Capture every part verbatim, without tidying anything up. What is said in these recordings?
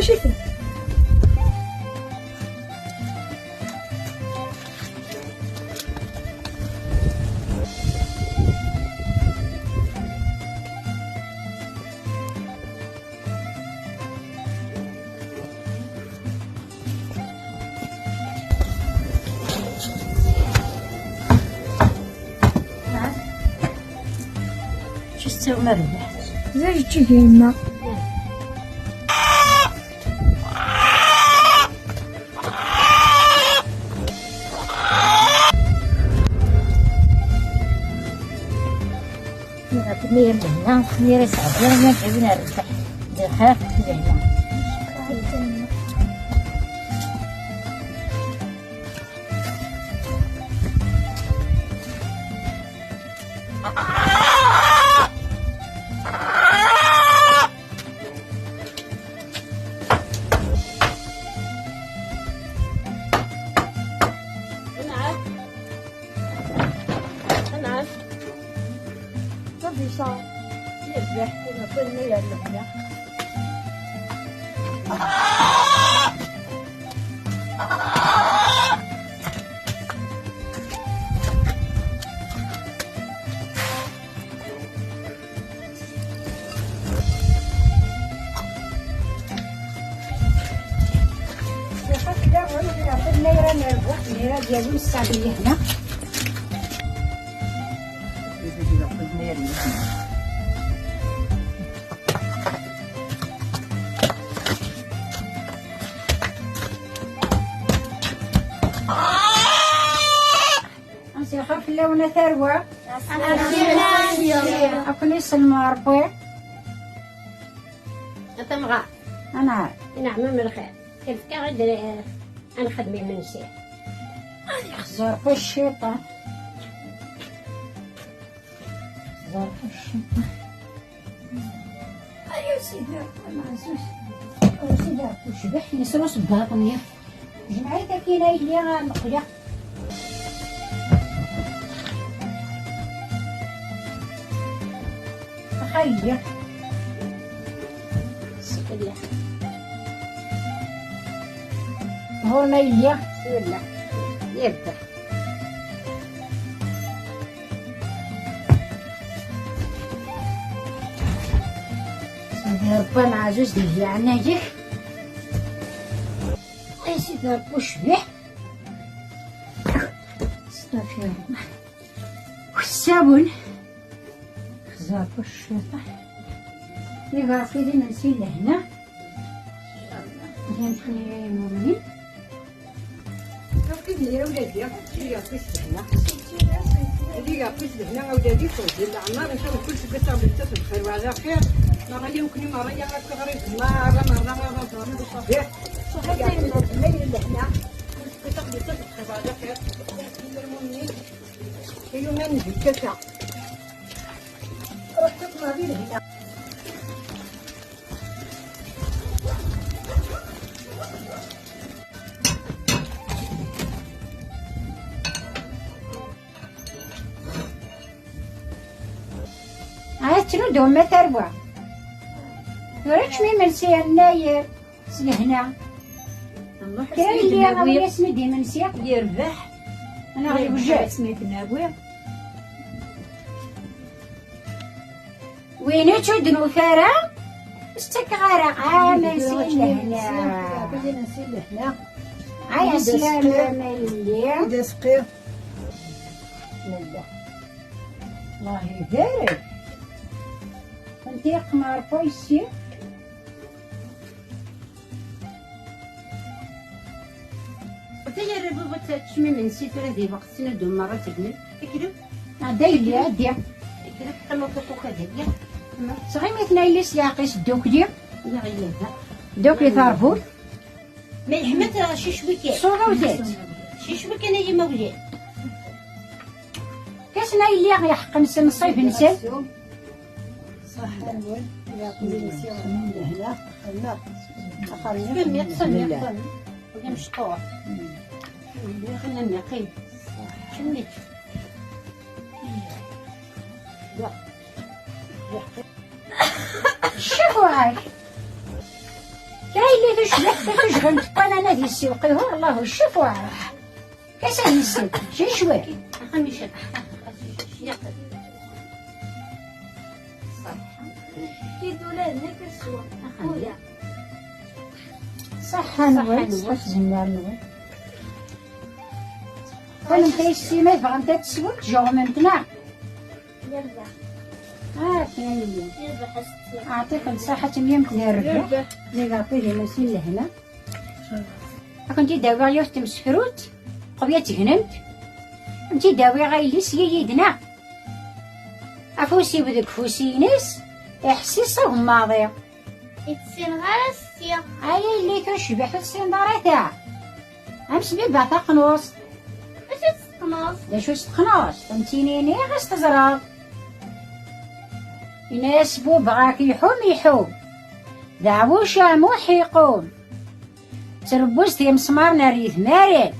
Ččet ttawna rrbeḥ. D acu tga yemma? Nira lehna, nira sɛedya, nira d rrbeḥ. D lxir, d lehna. Anɛam. Ṭabica. Yerbeḥ, yerbeḥ, yerbeḥ. Ad s-ixir fell-awen a tarwa. Ad ken-isellem Ṛebbi. A tamɣart. Anɛam. Ineɛm am lxir. Tefka-ɣ-d, eh, ad nexdem imensi. Ay, xẓer ɣef cciṭan. Xẓer ɣef cciṭan. Ay, a Sidi Ṛebbi, meɛzuz. A Sidi Ṛebbi, cbeḥ, yesrus baṭni. Jmeɛ-it akkin a yelli, a Meqleq. Ax a yelli. Sifella. Ḍhurna yelli. Sifella. Yebda. Sidi Ṛebbi ameɛzuz di leɛnaya-k. Ay Sidi Ṛebbi ucbiḥ. Astaɣfirullah. Ḥessawen. Xẓer-t cciṭan. Iɣerf-it imensi n lehna. Gan-ten i yimumnin. Akken ya ولادي, ad iɣerf-it lehna. Ad iɣerf-it lehna, a ولادي, teṛǧi leɛmer, in ca Allah, kul seg ass-a bnettat bxir وعلى خير. Merra yakni, merra ya akk ɣer-i, merra, merra, merra, merra, صافي. Ad iɣerf-it lehna. Kul seg ass-a bnettat bxir وعلى خير. Ilumman di kkata. Ruḥ tuk Marie lehna. Ad tnuddem ma tarwa. Tura ččem imensi yennayer. S lehna. Nruḥ. Kra yelli awi-yasen-id imensi. Yerbeḥ. Neɣ yewjed. Asmi t-nawi. Win ur tt-id-nufi ara, ur s-ttakeɣ ara. Amansi n lehna. Amansi n lehna. Ay, aslama, a yelli. D asqi. Bismillah. Allah ibarek. Anta yeqqen ɣer paysi? Ata yerra baba ad teččem imensi tura di lweqt-nni ad d-umeṛ ad tegnem. Tekrem? Ɛedda yelli, ɛeddi. Tekrem, qqim akk akk ad yelli. Ttɣimit nayli s leɛqis ddukkli. Neɣ yella da. Ddukkli tarbut. Ma yeḥma-tt cicwi kan. Ṣṣura-w dat. Cicwi kan ay imawlan. Kas nayli yeḥqen s nnṣib-nsen. صح. Lehna, lehna. Axxam-nni. Aqemmiq, aqemmiq. Aqemmiq. Aqemmiq. Aqemmiq. Kemmel. Ccef وراك. كاين Tujɣimt n waman ad yessiwqihu, Allahu ccif uɛraḥ. Kasa yissin, cicwi. Ṣaḥḥa-nwen, ṣaḥḥa-nwen. Kennemti a yessi, ma tebɣamt ad teswemt, tjeɣmemt, neɣ? Ah, kra yelli. Yerbeḥ a setti. Ɛṭiken ṣaḥa, temyamt di rrbeḥ. Yerbeḥ. Di leɛṭi di masin lehna. Ad kent-id-awiɣ yiwet temsefrut, qbel ad tegnemt. Ad kent-id-awiɣ a yelli, syi yid-neɣ. Afus-iw deg ufus-ines, iḥessis agemmaḍ-iw. Ur tessineḍ ara a setti. Ay a yelli tucbiḥt, ur tessineḍ ara ta. Am sbibba taqnust. Acu teqneḍ? D acu s teqnust? Am tinini ɣas teẓraḍ. Yenna-yas Bub ɣer-k iḥum iḥum, d aɛwuc amuḥ iqum. Ttrebbuz timesmaren ar yidmaren.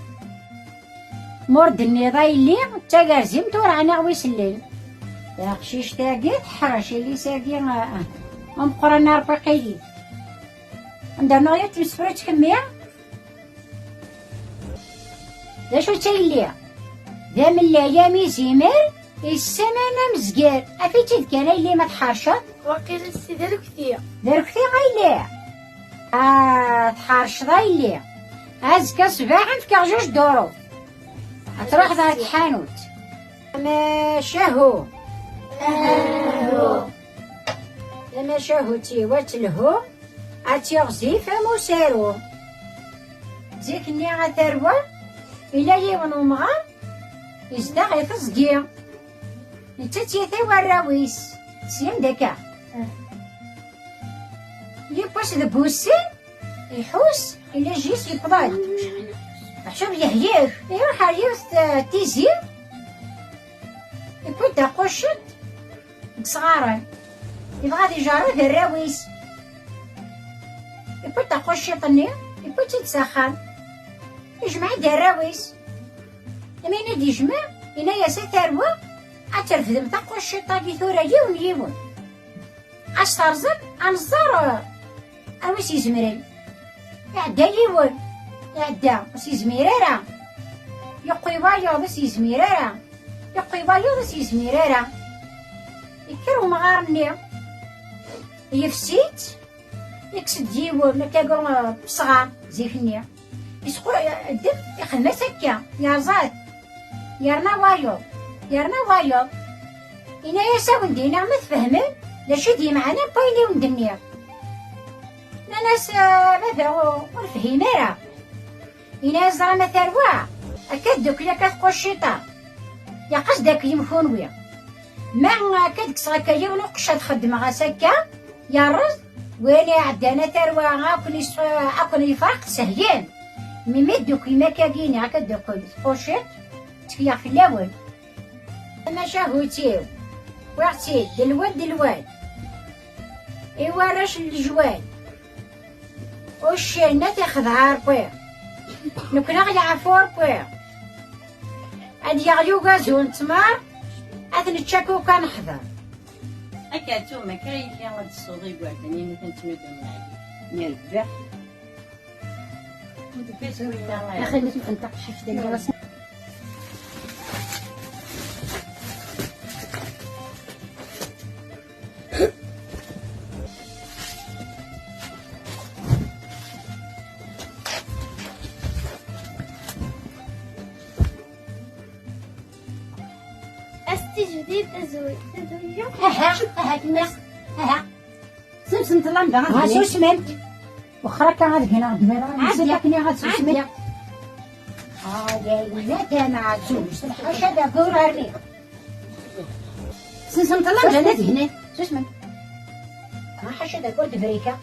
Ma ur d-tenniḍ a yelli, d tagerzimt ur ɛniɣ wi sellen. Taqcict-agi teḥrec, ilis-agi, ah, ah, ameqqran arfiq-agi. Anda nuɣ yiwet temsefrut kemmi? D acu-tt a yelli? D amellal am izimer, yessaman amezger. Af-itt-id kan a yelli ma tḥerceḍ. Waqila ssi d arekti. D arekti a yelli? Ah, tḥerceḍ a yelli. Azekka ṣṣbeḥ ad m-fkeɣ juj duru. Ad truḥeḍ ɣer tḥanut. Amacahu. Amacahu-tt-iw ad telhu, ad tiɣzif am usaru. Zik-nni a tarwa, ila yiwen umɣar, izdeɣ i teẓgi. Netta d tiyita i warraw-is, syen d akka. Yiwwas deg wussan, iḥus, ila jis yewweḍ-d. Meḥsub yehyek, iruḥ ar yiwet, eh, tizi, yewwi-d taquciṭ deg isɣaren, yebɣa ad ijerreb arraw-is. Yewwi-d taquciṭ-nni, yewwi-tt-id s axxam, yejmeɛ-d arraw-is. Imi i d-yejmeɛ, yenna-yas a tarwa, ad trefdem taquciṭ-agi tura yiwen yiwen. Ad s-terẓem, ad nẓer, eh, anwa i s-izemren. Iɛedda yiwen, iɛedda, ur s-yezmir ara. Yeqqi wayeḍ, ur s-yezmir ara. Yeqqi wayeḍ, ur s-yezmir ara. Yekker umɣar-nni, yefsi-tt, yekkes-d yiwen, akka, eh, n wesɣar, zik-nni. Isqu-, ddem, ixdem-as akka, yerẓa-t. Yerna wayeḍ, yerna wayeḍ. Yenna-yas a wen-d-iniɣ ma tfehmem d acu i d-yemɛana n wayen i wen-d-nniɣ. Nnan-as, "Ah, baba, ur, ur nefhim ara." Yenna-yas, "Ẓram a tarwa, akka ddukel akka tquciṭ-a. Yeqqes-d akk yim kunwi. Ma akka d-kkseɣ akka yiwen uqecc ad xeddmeɣ-as akka, yerreẓ, wayen iɛeddan a tarwa, akken is-, akken yefreq sehlen. Mi mi ddukel makagi-ni akka ddukel tquciṭ, ttekleɣ fell-awen." Tamacahut-iw, wwiɣ-tt-id, d lwad, d lwad. I warrac n lejwad. Uccen ad t-ixdeɛ Ṛebbi. Nekni ad ɣ-yeɛfu Ṛebbi. Ad yaɣli ugazu n ttmer, ad t-nečč akk ukan neḥder. Akka tum, akka yelli ad d-tessuḍ igerdan-inu, ad ten-tnudem leɛyub. Yerbeḥ. Axi ma tefent taqcict-agi ɣas. Ass tijdid tazwi-, tazwija. Aha, aha, kemmi. Aha. Sensen ṭṭlam da. Ha, susmemt. Wexxer akka ad gneɣ deg iḍ. Ɛeddi. Akken ad susmemt. Ɛeddi. Ah, ya yella tama, ḥaca d agur armi. Sensen ṭṭlam da ad gneɣ. Susmemt. Ah, ḥaca d agur d brika.